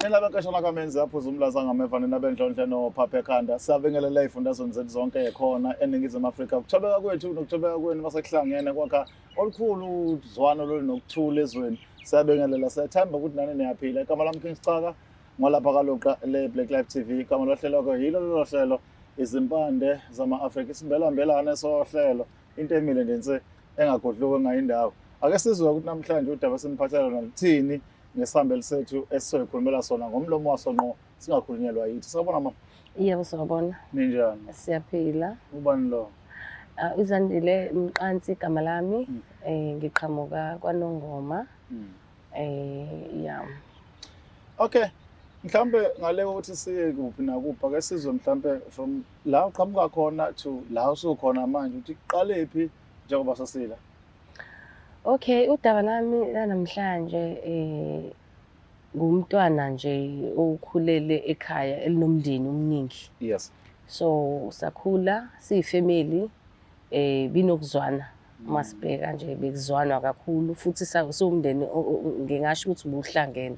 Nina benkeshana kaMenzi aphuza umlaza ngameva, nina benhlonhle nophapha ekhanda. Siyabingelela ey'fundazweni zethu zonke khona eNingizimu Afrika. Ukuthobeka kwethu nokuthobeka kwenu masekuhlangene kwakha olukhulu uzwano lolunokuthula ezweni. Siyabingelela, siyathemba ukuthi nani niyaphila. Igama lami King Sicaka, ngolapha kaLuqa le Black Life TV. Igama lohlelo-ke yilo lolo hlelo Izimpande zama-Afrika, isimbelambelane sohlelo, into emile nje nse engagodluki engayindawo. Ake sizwe ukuthi namhlanje udaba esiniphathela lona luthini ngesihambeli sethu esizoyikhulumela sona ngomlomo waso ngqo, singakhulunyelwa yithi. Sawubona, mama. Yebo, sawubona. Ninjani? Siyaphila. Ubani lo? Uzandile Mqansi igama lami. Ngiqhamuka kwaNongoma. Yeah. Okay. Mhlambe ngale ukuthi siye kuphi nakuphi, ake sizwe mhlambe from la uqhamuka khona to la usukhona manje, ukuthi kuqalephi njengoba sasila. Okay, udaba lami lanamhlanje ngumntwana nje okhulele ekhaya elinomndeni omningi. So sakhula siyifamily binokuzwana, uma sibheka nje bekuzwanwa kakhulu futhi siwumndeni ngingasho ukuthi ubuhlangene.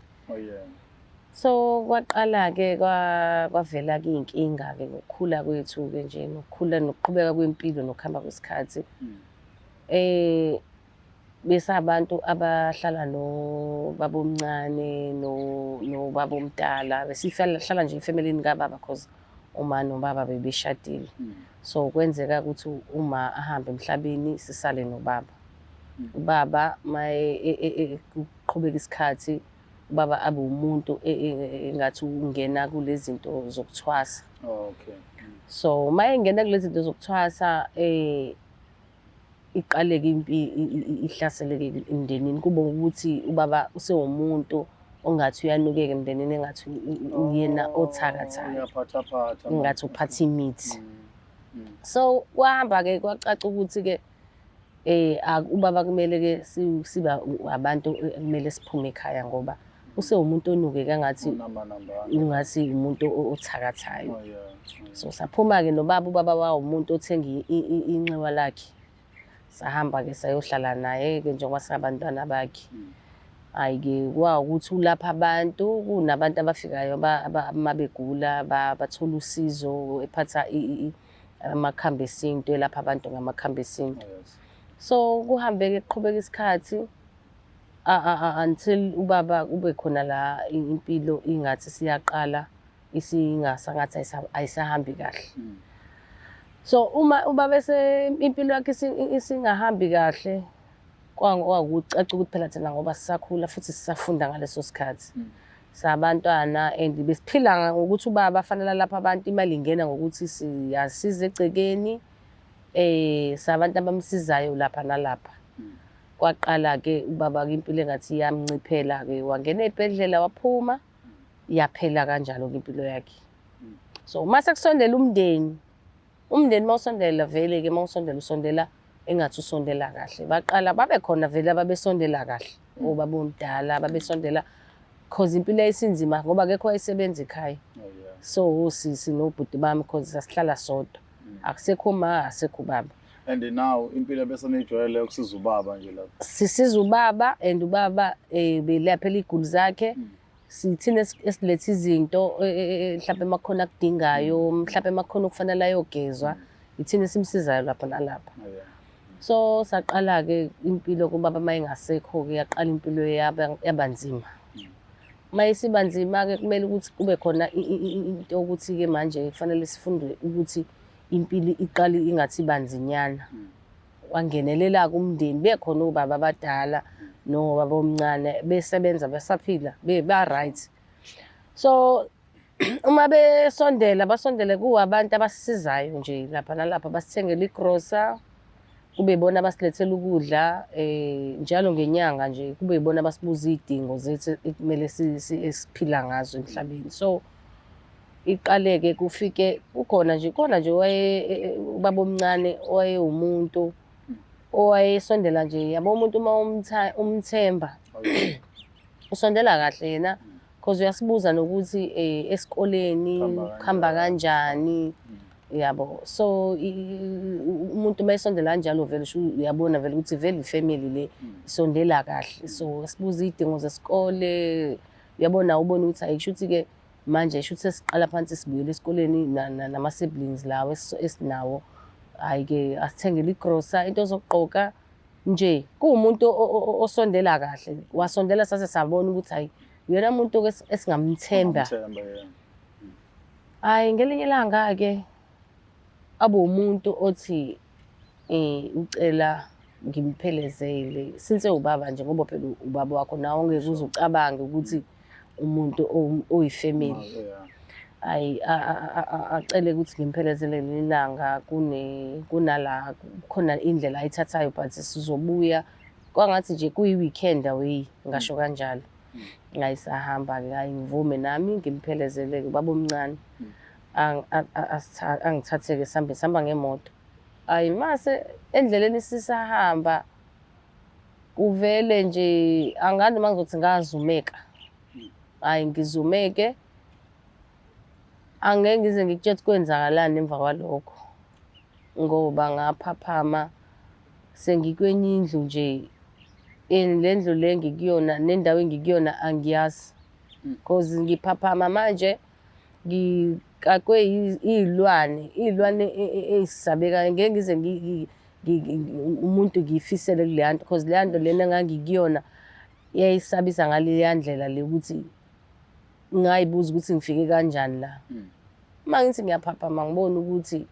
So kwaqala-ke kwavela-ke iy'nkinga-ke ngokukhula kwethu-ke nje, nokukhula nokuqhubeka kwempilo nokuhamba kwesikhathi. Besabantu abahlala nobaba omncane nobaba omdala, besihlala nje efemelini kababa cause uma nobaba bebeshadile. So kwenzeka ukuthi uma ahambe emhlabeni sisale nobaba. Ubaba maye kuqhubeka isikhathi, ubaba abe umuntu engathi ungena kule zinto zokuthwasa. So uma engena kule zinto zokuthwasa, iqaleke impi ihlaseleke emndenini, kube ukuthi ubaba usewumuntu ongathi uyanukeka emndenini, engathi uyena othakathayo. Uyaphathaphatha. Engathi uphatha imithi. So kwahamba-ke kwacaca ukuthi-ke ubaba kumele-ke siba abantu ekumele siphume ekhaya ngoba usewumuntu onukeka ngathi Unamanambana. Ungathi umuntu othakathayo. So saphuma-ke nobaba, ubaba wawumuntu othenga inxiwa lakhe. Sahamba-ke sayohlala naye-ke njengoba singabantwana bakhe. Hhayi-ke kwawukuthi ulapha abantu, kunabantu abafikayo uma begula bathola usizo, ephatha amakhambi esintu, elapha abantu ngamakhambi esintu. So kuhambe-ke kuqhubeka isikhathi until ubaba kube khona la impilo ingathi siyaqala isingasangathi ayisahambi kahle. So uma ubaba impilo yakhe isingahambi kahle, kwakucaca ukuthi phela thina ngoba sisakhula futhi sisafunda ngaleso sikhathi. Sabantwana and besiphila ngokuthi ubaba fanele lapha abantu, imali ingena ngokuthi siyasiza egcekeni, sabantu abamsizayo lapha nalapha. Kwaqala-ke ubaba-ke impilo engathi iyamnciphela-ke, wangena ey'bhedlela waphuma, yaphela kanjalo-ke impilo yakhe. So uma sekusondela umndeni, umndeni uma usondela vele-ke, uma usondela usondela engathi usondela kahle. Baqala babe khona vele ababesondela kahle, obaba omdala babesondela cause impilo yayisinzima ngoba akekho wayesebenza ekhaya. So osisi nobhuti bami cause sasihlala sodwa. Akusekho ma, akusekho baba. And now impilo bese niyijwayele ukusiza ubaba nje lapho. Sisiza ubaba and ubaba belaphela iy'guli zakhe. Sithina esiletha izinto mhlawumbe makukhona akudingayo, mhlawumbe makukhona okufanele ayogezwa, ithina esimsizayo lapha nalapha. So saqala-ke impilo kubaba uma engasekho-ke, yaqala impilo yaba nzima. Uma isiba nzima-ke kumele ukuthi kube khona into yokuthi-ke manje kufanele sifunde ukuthi impilo iqale ingathi iba nzinyana. Wangenelela-ke umndeni, bekhona obaba abadala nobaba omncane besebenza besaphila ba-right. So uma besondela basondele kuwabantu abasisizayo nje lapha nalapha, basithengela igrosa, kube ibona abasilethela ukudla njalo ngenyanga nje, kube ibona abasibuza iy'dingo zethu ekumele esiphila ngazo emhlabeni. So iqale-ke kufike kukhona nje khona nje waye ubaba omncane owayewumuntu owayesondela nje, yabo, umuntu uma umthemba usondela kahle yena cause uyasibuza nokuthi esikoleni Kuhamba kuhamba kanjani, yabo. So umuntu uma esondela kanjalo vele uyabona vele ukuthi vele ifamily le isondela kahle. So sibuza iy'dingo zesikole. Uyabona, ubona ukuthi hayi, kusho ukuthi-ke manje shuthi sesiqala phansi, sibuyele esikoleni nama-siblings lawo esinawo. Hhayi-ke, asithengele igrosa, into zokugqoka nje. Kuwumuntu osondela kahle, wasondela sase sabona ukuthi hhayi, uyena muntu esingamthemba. Ungamthemba, yeah. Hhayi, ngelinye ilanga-ke abe umuntu othi ucela ngimphelezele, since ewubaba nje, ngoba phela ubaba wakho nawe ongeke uze ucabange ukuthi umuntu oyifamily. Hhayi, acele ukuthi ngimphelezele ngelinye ilanga, kunala khona indlela ayithathayo, but sizobuya. Kwangathi nje kuyi-weekend away, ngasho kanjalo. Hhayi, sahamba-ke, hhayi, ngivume nami ngimphelezele-ke ubaba omncane. Angithathe-ke sihambe, sihamba ngemoto. Hhayi, mase endleleni sisahamba kuvele nje angazi noma ngizothi ngazumeka. Hhayi, ngizumeke, angeke ngize ngikutshele ukuthi kwenzakalani emva kwalokho, ngoba ngaphaphama sengikwenye indlu nje. Le ndlu le engikuyona nendawo engikuyona angiyazi, cause ngiphaphama manje ngikakwe iy'lwane, iy'lwane ey'sabekayo. Ngeke ngize umuntu ngiyifisele kuleya nto, cause leya nto lena engangikuyona yayisabisa ngaleya ndlela le ukuthi ngayibuza ukuthi ngifike kanjani la. Uma ngithi ngiyaphaphama ngibona ukuthi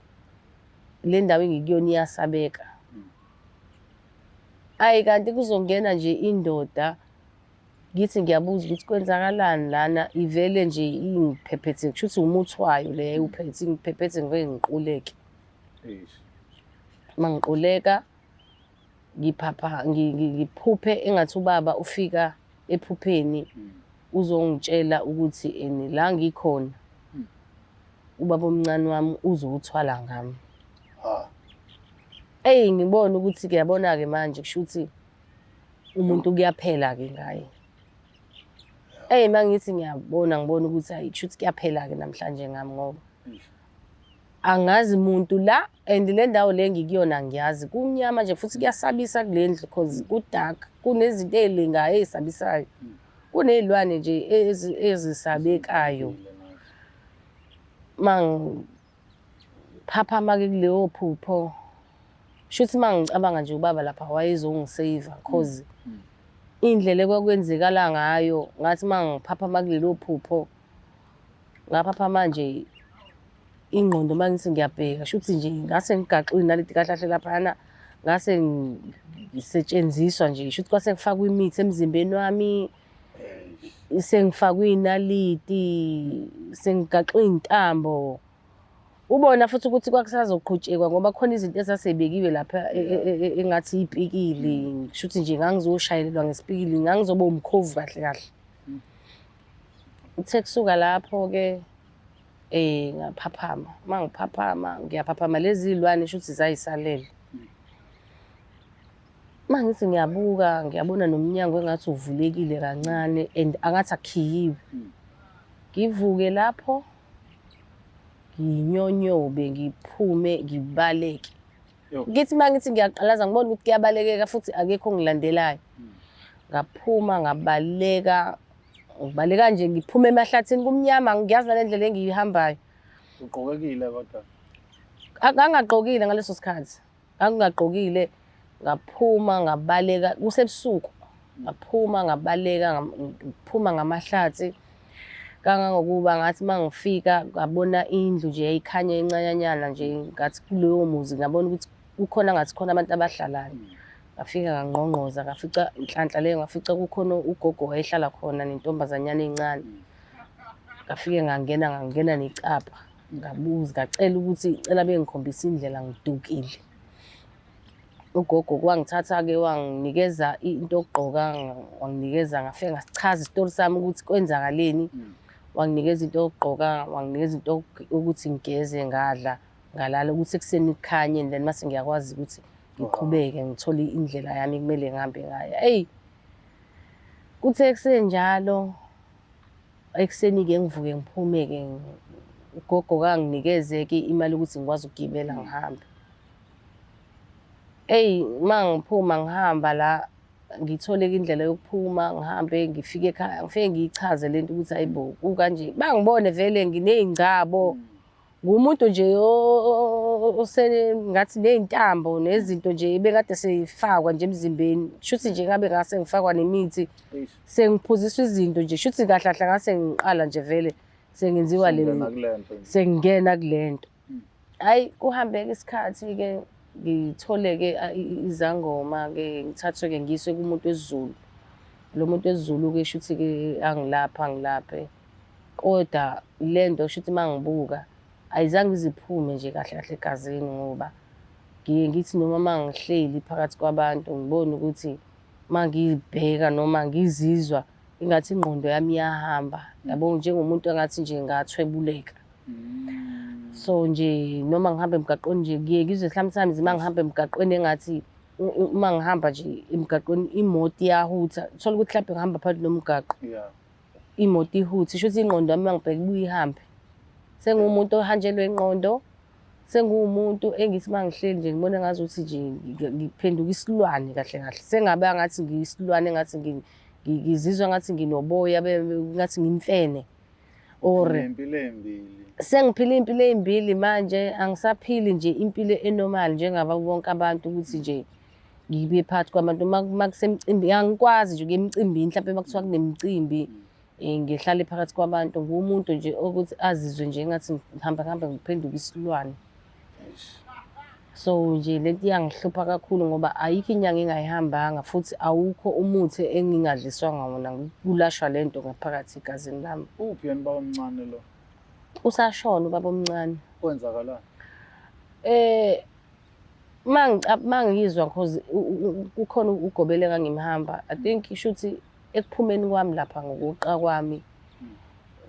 le ndawo engikuyona iyasabeka. Ayi, kanti kuzongena nje indoda, ngithi ngiyabuza ukuthi kwenzakalani lana, ivele nje ingiphephethe, kusho ukuthi umuthi wayo le yayiwuphethe, ingiphephethe ngivele ngiquleke. Uma ngiquleka ngiphapha, ngiphuphe engathi ubaba ufika ephupheni uzongitshela ukuthi ene la ngikhona ubaba omncane wami uzothwala ngami. Eyi, ngibona ukuthi kuyabona-ke manje, kusho ukuthi umuntu kuyaphela-ke ngaye. Eyi, uma ngithi ngiyabona, ngibona ukuthi hhayi, kusho ukuthi kuyaphela-ke namhlanje ngami, ngoba angazi muntu la, and le ndawo le engikuyona angiyazi, kumnyama nje futhi kuyasabisa kule ndlu, cause ku-dark, kunezinto ey'lengayo ey'sabisayo, kuney'lwane nje ezisabekayo. Uma ngiphaphama-ke kuleyo phupho, shuthi uma ngicabanga nje ubaba lapha wayezongiseyiva, cause indlela ekwakwenzekala ngayo, ngathi uma ngiphaphama kulelo phupho, ngaphaphama nje ingqondo, uma ngithi ngiyabheka, shuthi nje ngase ngigaxiwe naleti kahle kahle laphayana, ngase ngisetshenziswa nje, shuthi kwase kufakwa imithi emzimbeni wami, sengifakwe iy'naliti, sengigaxwe iy'ntambo. Ubona futhi ukuthi kwakusazoqhutshekwa, ngoba khona izinto ezasebekiwe lapha engathi iy'pikili, kushuthi nje ngangizoshayelelwa ngesipikili, ngangizoba umkhovu kahle kahle. Kuthe kusuka lapho-ke ngaphaphama, uma ngiphaphama ngiyaphaphama, lezi iy'lwane shuthi zay'salele. Uma ngithi ngiyabuka, ngiyabona nomnyango engathi uvulekile kancane and angathi akukhiyiwe. Ngivuke lapho nginyonyobe, ngiphume, ngibaleke. Ngithi uma ngithi ngiyaqalaza ngibona ukuthi kuyabalekeka futhi akekho ongilandelayo. Ngaphuma ngabaleka, ngibaleka nje ngiphuma emahlathini, kumnyama, angiyazi nale ndlela engiyihambayo. Ugqokekile kodwa? Ngangingagqokile ngaleso sikhathi. Ngangingagqokile, ngaphuma ngabaleka, kusebusuku. Ngaphuma ngabaleka, ngiphuma ngamahlathi, kangangokuba ngathi uma ngifika ngabona indlu nje yayikhanya encanyanyana nje, ngathi kulowo muzi ngabona ukuthi kukhona ngathi khona abantu abahlalayo. Ngafika ngangqongqoza, ngafica inhlanhla leyo, ngafica kukhona ugogo wayehlala khona nentombazanyana encane. Ngafike ngangena, ngangena necapha, ngabuza, ngacela ukuthi cela bengikhombise indlela, ngidukile. Ugogo wangithatha-ke wanginikeza into yokugqoka, wanginikeza, ngafike ngasichaza isitori sami ukuthi kwenzakaleni. Wanginikeza into yokugqoka, wanginikeza into yokuthi ngigeze, ngadla, ngalala, ukuthi ekuseni kukhanye and then mase ngiyakwazi ukuthi ngiqhubeke ngithole indlela yami kumele ngihambe ngayo. Eyi, kuthe kusenjalo ekuseni-ke ngivuke ngiphume-ke, ugogo kanginikeze-ke imali ukuthi ngikwazi ukugibela ngihambe. Eyi, uma ngiphuma ngihamba la, Ngithole-ke indlela yokuphuma, ngihambe ngifike ekhaya, ngifike ngiyichaze le nto ukuthi hayi bo, kukanje. Bangibone vele nginey'ngcabo, ngumuntu nje osengathi ney'ntambo nezinto nje ebekade seyifakwa nje emzimbeni. Shuthi nje ngabe ngase ngifakwa nemithi, sengiphuziswa izinto nje. Shuthi kahle kahle ngase ngiqala nje vele sengenziwa le sengingena kule nto. Hhayi, kuhambeke isikhathi-ke ngithole-ke izangoma-ke ngithathwe-ke ngiyiswe kumuntu wesiZulu. Lo muntu wesiZulu-ke shuthi-ke angilaphe angilaphe, kodwa le nto shuthi uma ngibuka ayizange ize iphume nje kahle kahle egazini ngoba ngiye ngithi noma uma ngihleli phakathi kwabantu ngibone ukuthi uma ngiyibheka noma ngizizwa engathi ingqondo yami iyahamba, yabo njengomuntu engathi nje ngathwebuleka. So nje noma ngihamba emgaqweni nje ngiye ngizwe sometimes uma ngihamba emgaqweni engathi uma ngihamba nje emgaqweni imoto iyahutha, uthole ukuthi mhlampe ngihamba phakathi nomgaqo imoto ihuthe, shuthi ingqondo yami uma ngibheka ibuye ihambe. Sengiwumuntu ohanjelwe ingqondo, sengiwumuntu engithi uma ngihleli nje ngibona ngazuthi nje ngiphenduka isilwane kahle kahle. Sengabe ngathi ngiyisilwane engathi ngizizwa ngathi nginoboya ngathi ngimfene. Or Nempilo embili. Sengiphila iy'mpilo ey'mbili manje, angisaphili nje impilo e-normal njengabo bonke abantu ukuthi nje ngibe phakathi kwabantu. Uma kusemcimbi, angikwazi nje ukuya emcimbini, mhlampe uma kuthiwa kunemicimbi ngihlale phakathi kwabantu. Ngiwumuntu nje okuthi azizwe nje engathi ngihamba ngihambe ngiphenduke isilwane. So nje lento iyangihlupha kakhulu ngoba ayikho inyanga engayihambanga futhi awukho umuthi engingadliswanga wona kulashwa lento ngaphakathi egazini lami. Uphi yena ubaba omncane lo? Usashona ubaba omncane. Kwenzakalani? Mangizwa cause kukhona ugobela engangimhamba. I think shuthi ekuphumeni kwami lapha ngokuqa kwami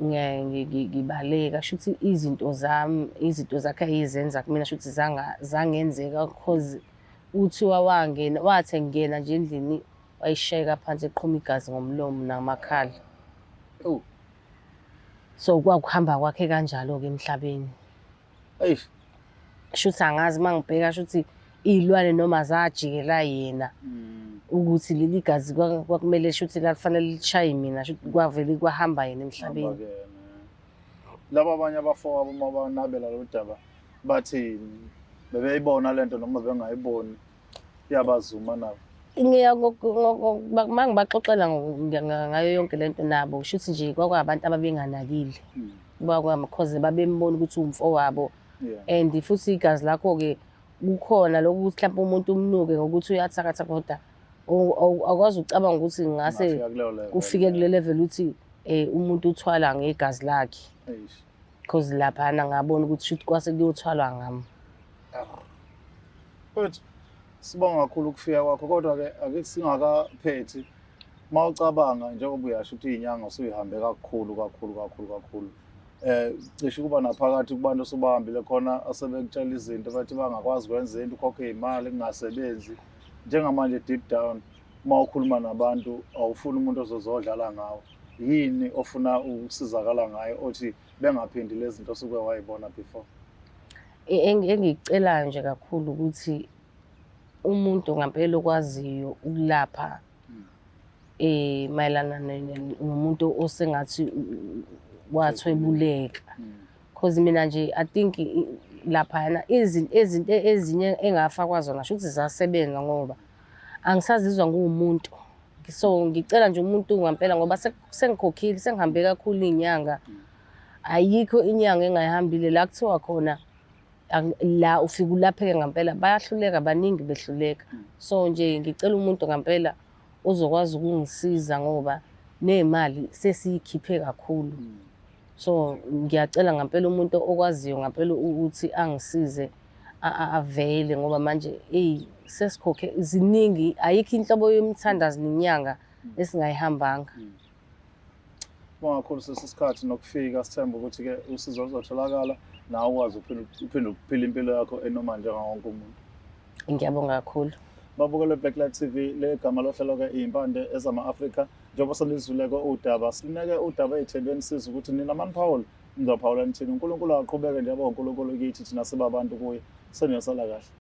ngibaleka shuthi izinto zami, izinto zakhe ayezenza kumina shuthi zangenzeka cause kuthiwa wangena, wathi engena nje endlini wayishayeka phansi eqhuma igazi ngomlomo namakhala. Ewu. So kwakuhamba kwakhe kanjalo-ke emhlabeni. Eish. Shuthi angazi uma ngibheka shuthi iy'lwane noma zajikela yena ukuthi leli gazi kwakumele shuthi lalifanele lishaye mina, shuthi kwavele kwahamba yena emhlabeni. Hamba kuyena. Laba abanye abafowabo uma banabela lolu daba bathini? Bebeyibona le nto noma bengayiboni? Iyabazuma nabo. Uma ngibaxoxela ngayo yonke le nto nabo shuthi nje kwakuwabantu ababenganakile. Cause babembona ukuthi uwumfowabo. And futhi igazi lakho-ke kukhona lokhu ukuthi mhlawumpe umuntu umnuke ngokuthi uyathakatha kodwa awukwazi ukucabanga ukuthi ngase Ungafika kuleyo level. kufike kule level ukuthi umuntu uthwala ngegazi lakhe. Eish. Cause laphana ngabona ukuthi shuthi kwase kuyothwalwa ngami. Mfethu, sibonga kakhulu ukufika kwakho kodwa-ke ake singakaphethi uma ucabanga njengoba uyasho ukuthi iy'nyanga usuyihambe kakhulu kakhulu kakhulu kakhulu cishe kuba naphakathi kubantu osubahambile khona asebekutshela izinto bathi bangakwazi ukwenza into ukhokhe imali kungasebenzi. Njengamanje deep down uma ukhuluma nabantu awufuni umuntu ozozodlala ngawo, yini ofuna ukusizakala ngayo othi bengaphindi lezi zinto osuke wayibona before? Engikucelayo nje kakhulu ukuthi umuntu ngampela okwaziyo ukulapha mayelana nomuntu osengathi wathwebuleka. Cause mina nje I think laphayana izinto ezinye engafakwa zona shuthi zasebenza ngoba angisazizwa ngiwumuntu. So ngicela nje umuntu ngampela ngoba sengikhokhile, sengihambe kakhulu iy'nyanga. Ayikho inyanga engayihambile la kuthiwa khona la ufike ulapheke ngampela, bayahluleka, baningi behluleka. So nje ngicela umuntu ngampela ozokwazi ukungisiza ngoba ney'mali sesiyikhiphe kakhulu. So ngiyacela ngampela umuntu okwaziyo ngampela ukuthi angisize avele ngoba manje eyi sesikhokhe ziningi, ayikho inhlobo yomthandazo nenyanga esingayihambanga. Sibonga kakhulu sesi sikhathi nokufika, sithemba ukuthi-ke usizo luzotholakala nawe ukwazi uphinde uphile impilo yakho enoma njengawo wonke umuntu. Ngiyabonga kakhulu. Babukele Blacklight TV, le gama lohlelo-ke iy'mpande ezama-Afrika. Njengoba senilizwile-ke udaba, silineke udaba ey'thebeni sizwe ukuthi nina maniphawula, nizophawula nithini. uNkulunkulu aqhubeke nje abe uNkulunkulu kithi thina sibabantu kuye. Seniyosala kahle.